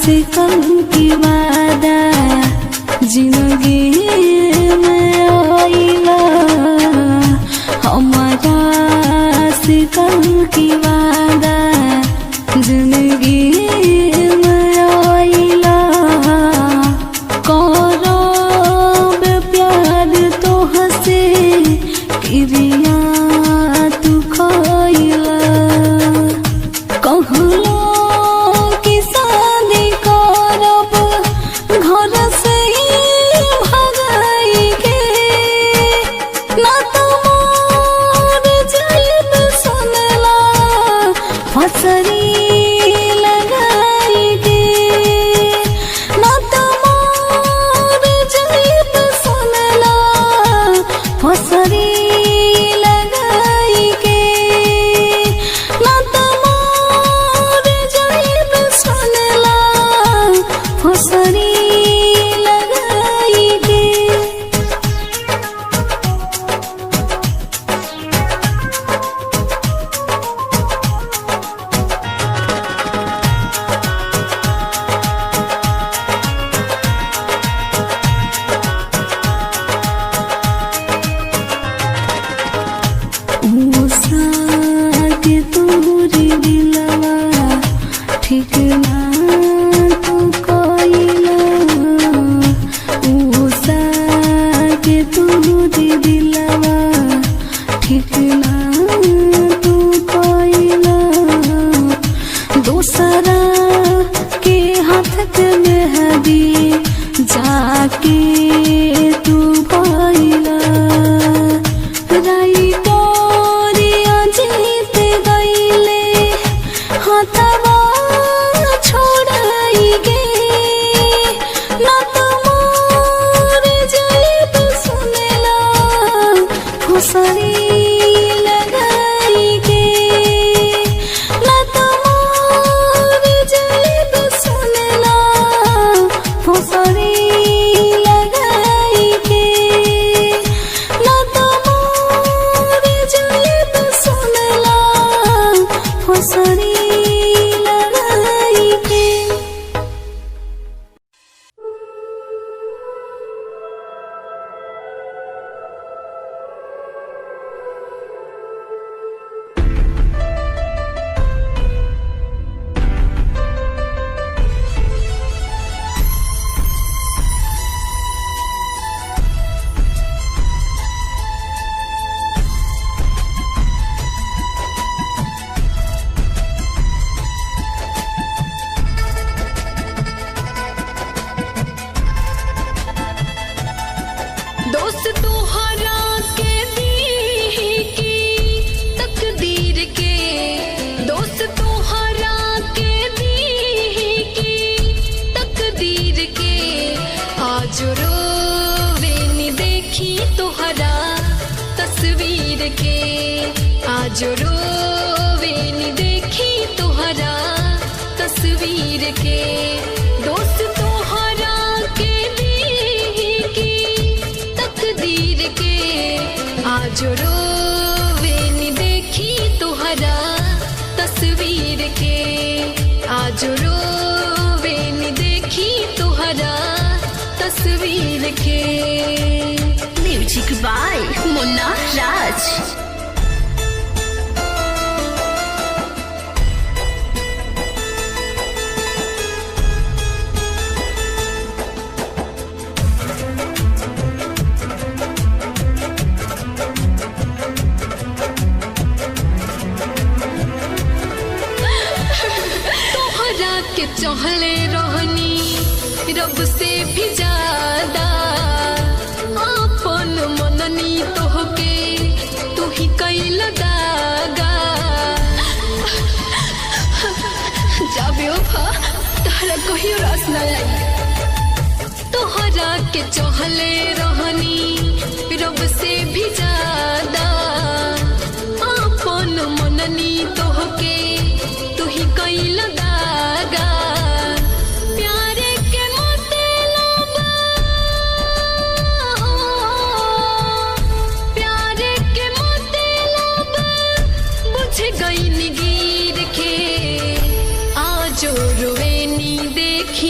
से कल की वादा जिंदगी में आइला, हमारा से कल की वादा जिंदगी में आइला। करब प्यार तोहसे क्रिया तू खइला, कहलो कि शादी करब घर से भगाई के, ना तो मोर जाइब सुनला फसरी लगाई के, ना तो मोर जाइब सुनला फसरी लगाई के, ना तो मोर जाइब सुनला फसरी लगाई के। ऊषा के तोरी दिलवा ठीक ना तू कोइला, ऊषा के तोरी दिलवा ठीक ना तू कोइला, दूसरा के हाथ के मेहदी जाके तू पाइला। राइटोरिया जीत गईले हाथवा छोड़ाई गे, ना तो मोर जाइब सुनला फसरी लगाई गे, ना तो मोर जाइब सुनला फसरी लगाई के, ना तो मोर जाइब सुनला फसरी लगाई के। दोस्त तोहरा के दी की तकदीर के, दोस्त तोहरा के दी की तकदीर के, आज रोवे नी देखी तोहरा तस्वीर के, आज रोवे नी देखी तोहरा तस्वीर के। दोस्त तोहरा के दी की तकदीर के, आज रोवे नी देखी तोहरा तस्वीर के, आज रोवे नी देखी तोहरा तस्वीर के। म्यूजिक बाय मुन्ना राज। तोहरा के चहले रहनी रब से भी ज्यादा, आपन मननी तोहके तू ही कैल दागा। जाबे ओफा तोहरा कहियो रास ना आई। तोहरा के चहले रहनी रब से भी ज्यादा, आपन मननी तोहके तू ही कैल दागा। प्यार के मतलब हो, प्यार के मतलब बुझ गई गिर के, आज रोवेनी देखी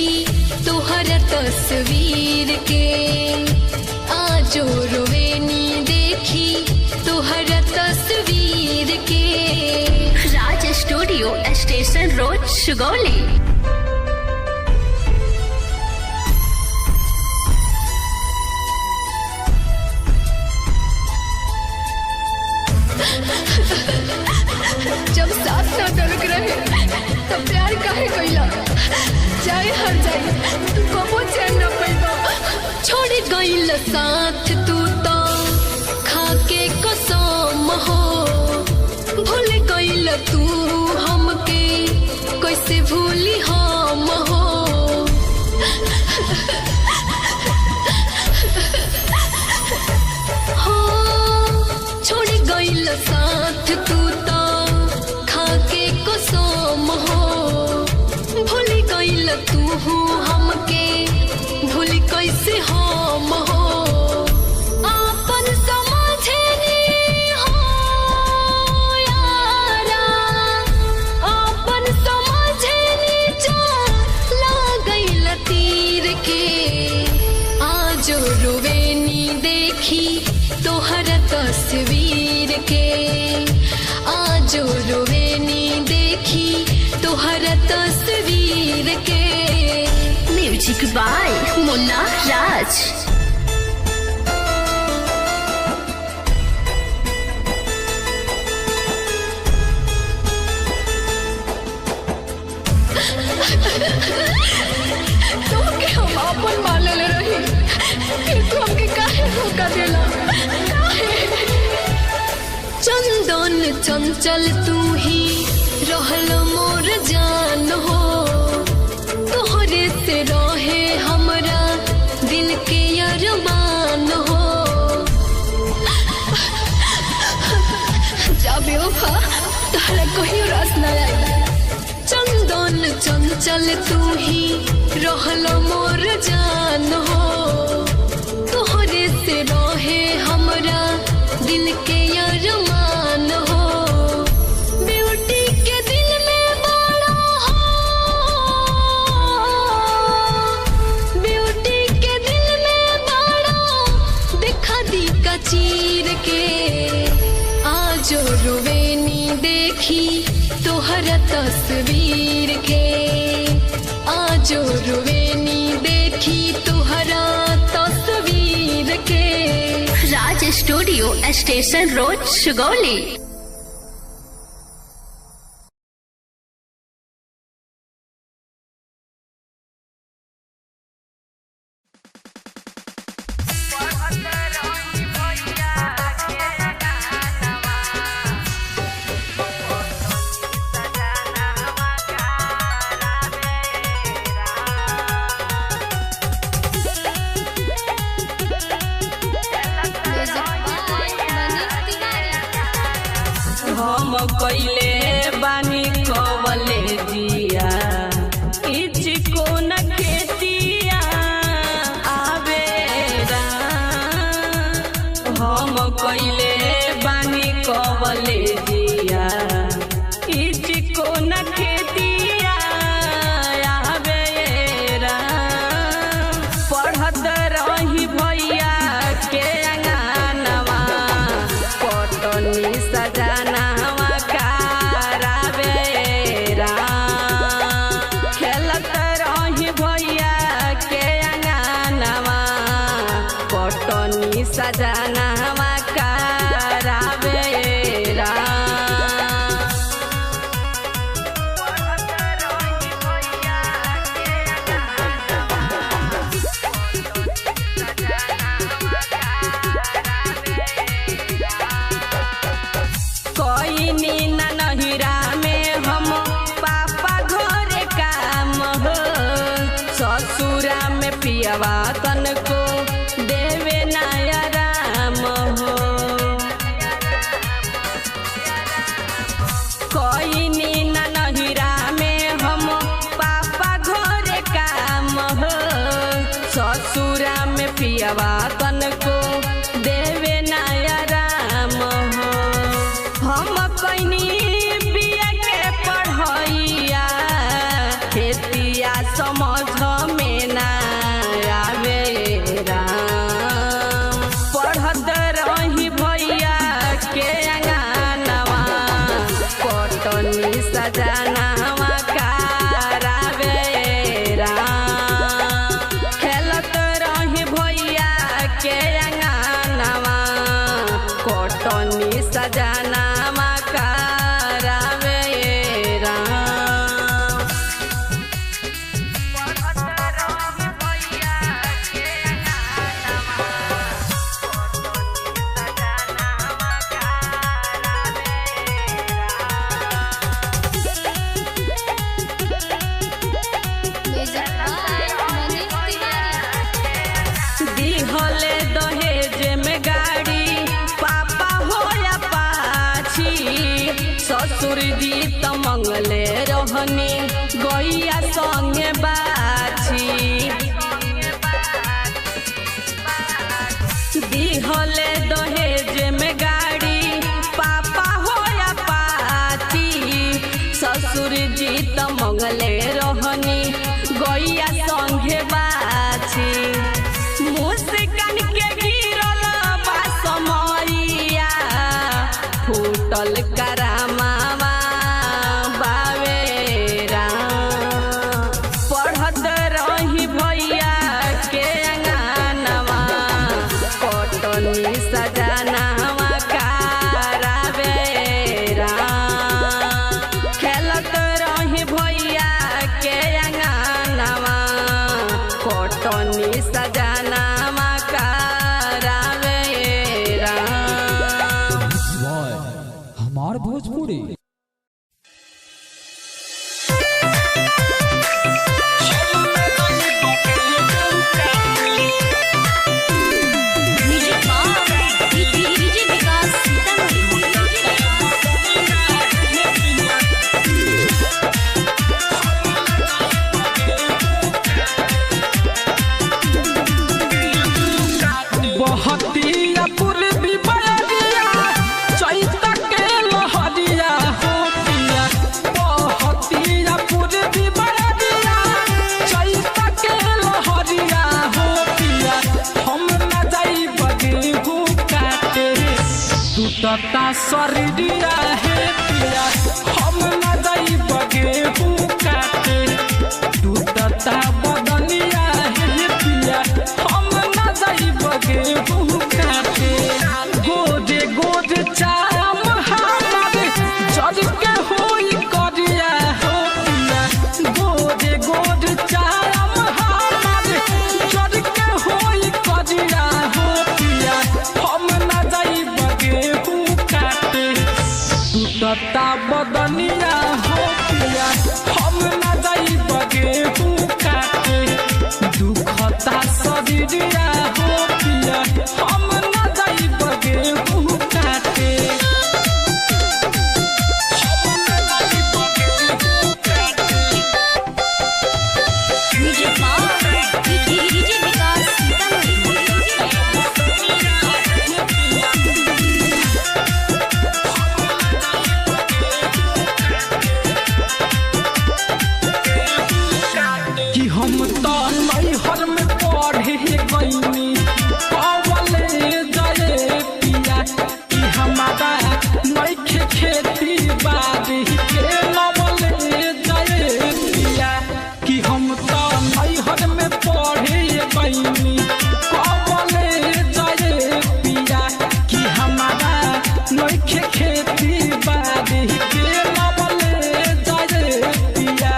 Sugauli. जब साथ ना दलक रहे तब प्यार काहे कैला, जाए हर जाए तू कबो चैन न पैबा। छोड़ गइल साथ तू तो खाके कसम हो, भूल गइल तू हमके कैसे भूली हम हो। हो छोड़ गइल साथ तू तो खाके कसम हो, भूल गइल तू हमके भूल कैसे हम हो। आपन समझे हो यारा, आपन समझे चला गइल तीर के। आज रुवेनी देखी तोहर तस्वीर के, आज रुवेनी देखी तोहर तस्वीर के। Music by Munna Raj. तोहके हम आपन मानल रही, फिर तू हमके काहे धोखा देला, काहे? चंदन चंचल तू ही रहल मोर जान हो, तोहरे से रहे हमरा दिल के अरमान हो। जा बेवफा तोहरा कहियो रास ना आई। चंदन चंचल तू ही रहल मोर जान हो, तोहरे से रहे हमरा दिल के अरमान हो। ब्यूटी के दिल में बड़ा हो, ब्यूटी के दिल में बड़ा देखा दी का चीर के। आज रुवेनी देखी तोहर तस्वीर के, आज रुवेनी देखी तोहरा तस्वीर के। Raj studio, station road, Sugauli. Music by Manish Tiwari. हम कइले बानी कवले जिया इचको न खेतिया आवेरा। हम कइले बानी कवले जिया इचको न खेतिया आवेरा। पढ़त रही भैया के अंगनवा पटनी सजनवा करावेरा। खेलत रही भैया के अंगनवा पटनी सजनवा करावेरा। कटनी सजनावा करावे राम। Music by Manish Tiwari. दिहले दहेज में गाड़ी पापा हो या पाछी, ससुर जी त मंगले रहनी गैया संगे बाछी। दिहले दहेज में गाड़ी पापा हो या पाछी, ससुर जी त मंगले रहनी गैया संगे बाछी। मुस्कान के गिरल बा समरिया, फूटल करामावा बावे राम। पढ़त रही भैया के अंगनवा, कटनी सजनावा करावे राम। खेलत रही भैया के अंगनवा, कटनी सजनावा करावे राम। वाह हमार Bhojpuri. Music by DJ Vikas Sitamarhi. बहतिया पूर्वी बयरिया चैत के लहरिया हो पिया। बहतिया पूर्वी बयरिया चैत के लहरिया हो पिया। हम न जाई बगेहू काटे, टूटता शरीरिया हे पिया। हम न जाई बगेहू काटे, टूटता बदनिया हे पिया। हम न जाई बगेहू काटे। गोरे गोरे चाम हमारे जड़ के होई करिया हो पिया। गोरे गोरे चाम हमारे जड़ के होई करिया हो पिया। हम न जाई बगेहू काटे, टूटता बदनिया हो पिया। हम न जाई बगेहू काटे, दुखता शरीरिया हो पिया। हम न जाई बगेहू काटे। हम न जाई बगेहू काटे। Music by DJ Vikas Sitamarhi. कि हम तो नैहर में पढ़े गईनी पवले जये पिया। कि हमारा नैखे खेती बाड़ी के नवले जये पिया। कि हम तो नैहर में पढ़े गईनी पवले जये पिया। कि हमारा नैखे खेती बाड़ी के नवले जये पिया।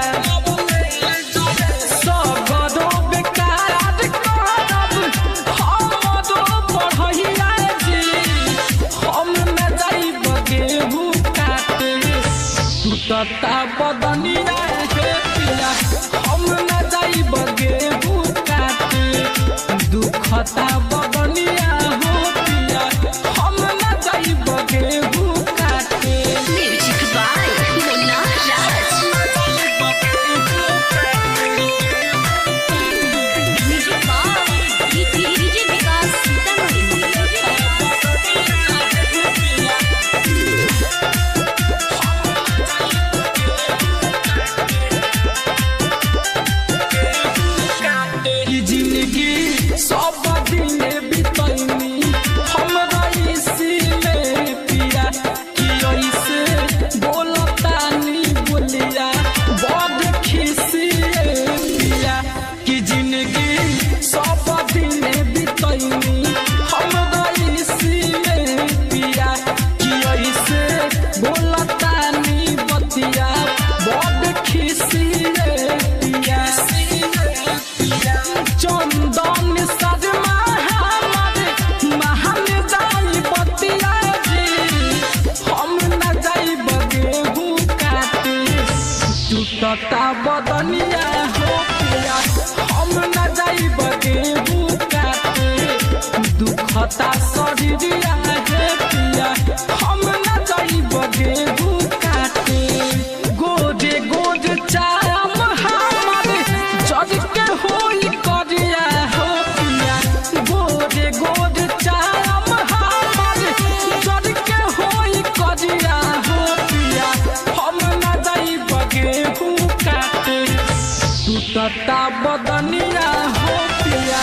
सगरो बेकार करब हमरो पढ़ैया जी। हम न जाइब गेहूँ काटे, टूटता बदनिया हे पिया। हम न जाइब गेहूँ काटे, दुखता बदनिया हो पिया। हम न जाइब गेहूँ काटे। Music by Munna Raj. Music by DJ Vikas Sitamarhi. ई जिंदगी सब दिन टूटता बदनिया हो पिया हम न जाइब गेहूं काटे दुखता शरीरिया हे पिया हम न जाइब गेहूं काटे गोरे गोर चाम हमारे जड़ के होई करिया हो पिया गोरे गोर चाम हमारे जड़ के होई करिया हो पिया हम न जाइब गेहूं काटे टूटता बदनिया हो पिया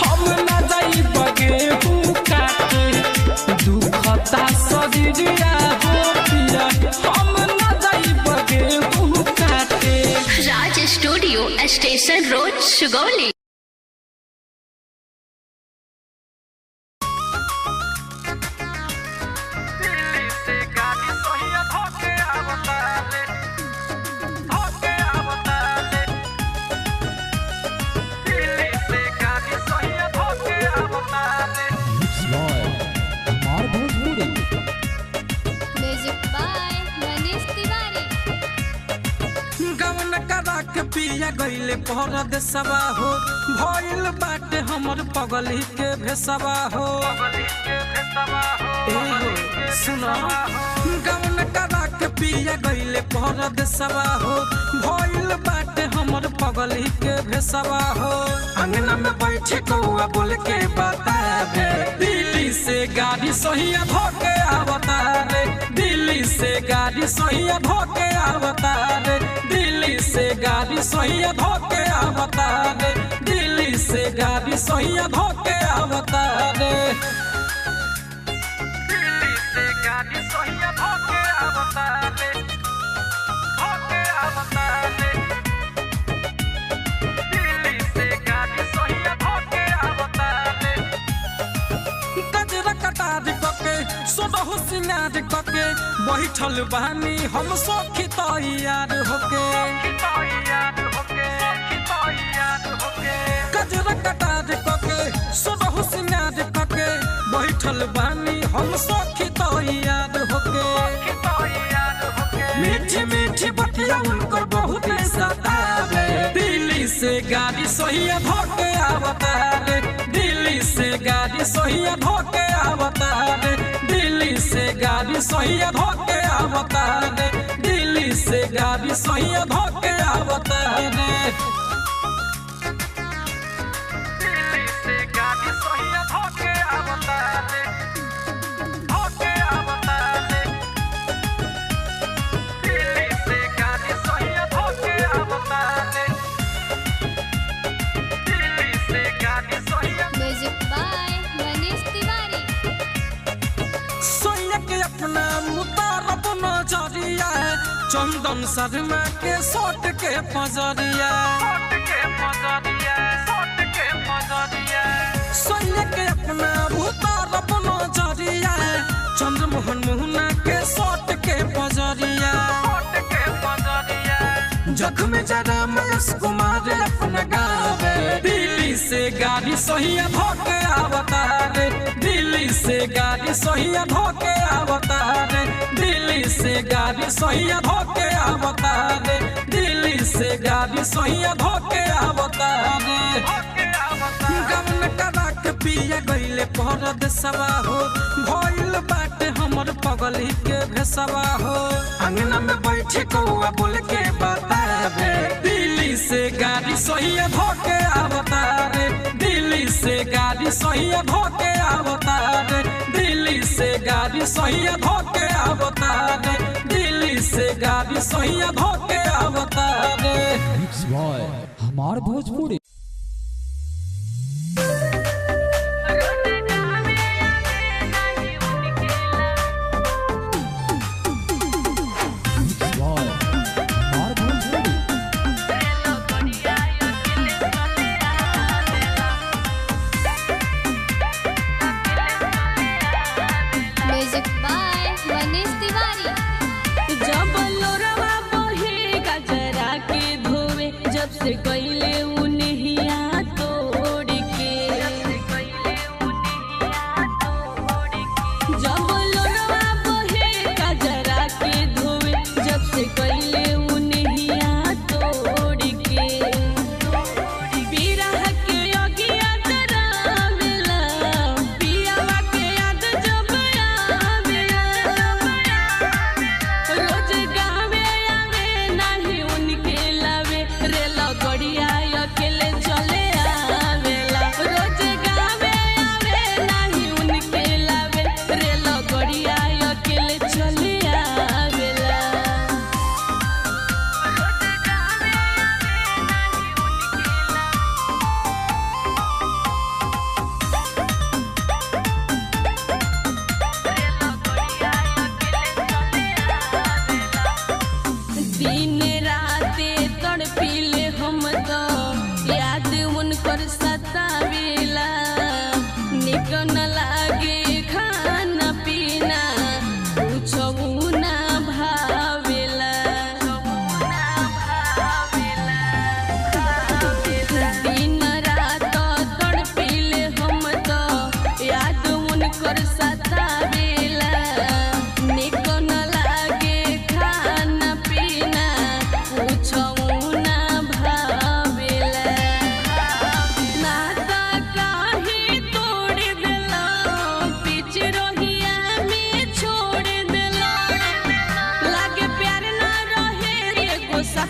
हम न जाइब गेहूं काटे दुखता शरीरिया हो पिया हम न जाइब गेहूं काटे। Raj studio station road Sugauli. Mix by Kumar Bhojpuri. Music by Manish Tiwari. गवन करा के पिया गईले परदेसवा हो भइल बाटे हमर पगली के भेसवा हो। ए हो सुनो गवन करा के पिया गईले परदेसवा हो भइल बाटे हमर पगली के भेसवा हो। अंगना में बैठे कौआ बोल के बतावे दिल्ली से गाड़ी सहिया धोके आवता रे दिल्ली से गाड़ी सहिया धोके आवता रे दिल्ली से गाड़ी सहिया धोके आवता रे दिल्ली से गाड़ी सहिया धोके आवता रे दिल्ली से गाड़ी सहिया धोके आवता रे धोके आवता रे दिल्ली से गाड़ी सहिया धोके आवता रे गजरा कटार कके सोडहु सिंगार कके बैठल बानी हम सखी तैयार होके गजरा कटार कके सोडहु सिंगार कके बैठल बानी हम सखी तैयार होके मीठी मीठी बतिया उनकर बहुत सतावे दिल्ली से गाड़ी सहिया धोके आवता रे दिल्ली से गाड़ी सहिया धोके आवता रे दिल्ली से गाड़ी सहिया धोके आवता रे दिल्ली से गाड़ी सहिया धोके आवता रे दिल्ली से गाड़ी सहिया धोके आवता रे धोके आवता रे दिल्ली से गाड़ी सहिया धोके आवता रे दिल्ली से गाड़ी सहिया। Music by Manish Tiwari. सोनिया के अपना मुतारब नजरिया चंदन शर्मा के सोट के पजरिया सोनिया के अपना मुतारब नजरिया चंद्रमोहन मोहना के सोट के पजरिया जख्म जरा मयस कुमार अपना गावे दिल्ली से गाड़ी सहिया धोके आवता रे दिल्ली से गाड़ी सहिया धोके आवता रे दिल्ली से गाड़ी सहिया धोके आवता रे दिल्ली से गाड़ी सहिया धोके आवता रे गवन करा के पिया गईले परदेसवा हो भइल बाटे हमर पगली के भेसवा हो। अंगना में बैठे कौआ बोल के बतावे दिल्ली से गाड़ी सहिया धोके आवता रे दिल्ली से गाड़ी सहिया धोके आवता रे दिल्ली से गाड़ी सहिया धोके आवता रे दिल्ली से गाड़ी सहिया धोके आवता रे। मिक्स बॉय हमार भोजपुरी। मिक्स बॉय हमार Bhojpuri. Music by Manish Tiwari. जब लोरवा बहे गजरा के धोवे जब से गईले उन्हें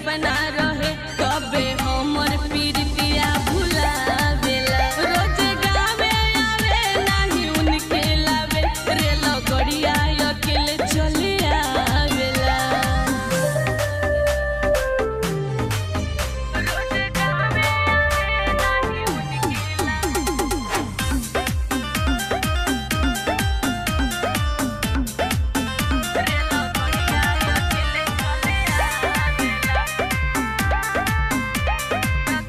सपना रहे कबे हमर पीरतिया भुलावेला। रोज गावे आवे नाही उनके लावे रेल गड़िया अकेले चली आवेला। रोज गावे आवे नाही उनके लावे रेल गड़िया अकेले चली आवेला।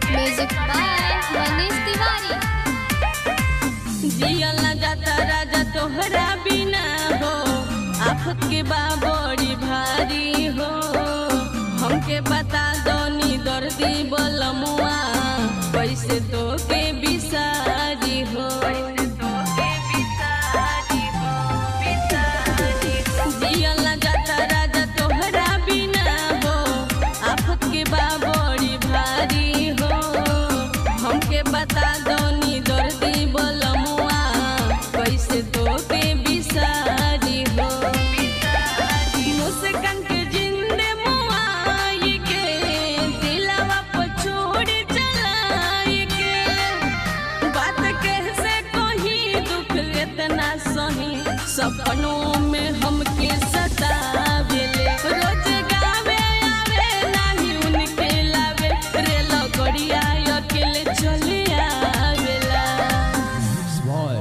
Music by Manish Tiwari. जियल न जाता राजा तोहरा बिना हो, आफत के बा बड़ी भारी हो। हमके बता दो नी दर्दी बलमुआ कैसे तो के बिसारी हो। जियल न जाता राजा तोहरा बिना हो, आफत के बा बड़ी भारी हो। हमके बता दो नी दर्दी बलमुआ कैसे तो के बिसारी हो। मुस्कान के जिंदे मुआई के दिलवा पर छोड़ चलाई के, बात कैसे कही दुख इतना सही सपनों में हमके सतावेले। रोज गावे आवे नाही उनके लावे रेल गड़िया अकेले चली आवेला। मिक्स बॉय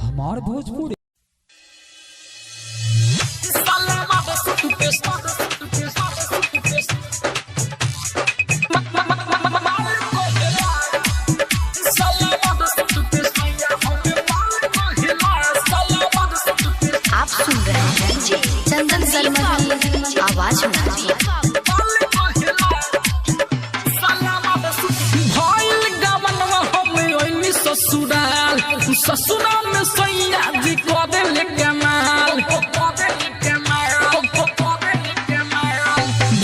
हमार भोजपुरी। आप सुन रहे हैं चंदन शर्मा की आवाज में। भइल गवनवा हम ओइनी ससुराल, ससुराल में सैया जी करे ले कमाल।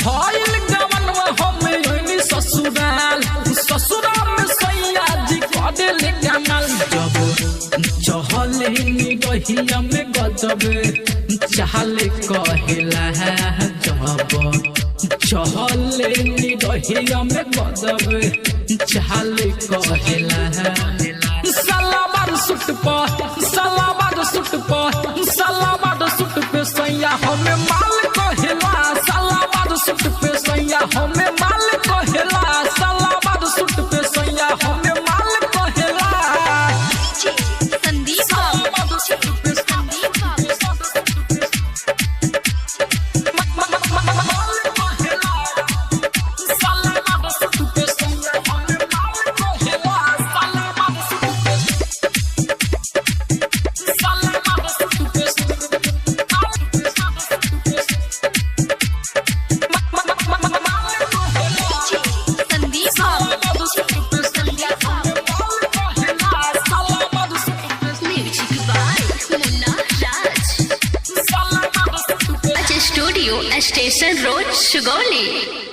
भइल गवनवा हम ओइनी ससुराल, ससुराल में सैया जी करे ले कमाल। जब चहले नी गहिया में गजब चाल कहेला, जब चहले नी रहिया में गजब चाल कहेला। सलावार सुट पर, सलावार सुट पर, सलावार सुट पे सैया हमें माल कहेला। सलावार सुट पे सैया हमें माल कहेला। सलावार सुट पे सैया हमें माल कहेला। संदीप सलावार सुट पे Sandeep music by Munna Raj. Studio station road Sugauli.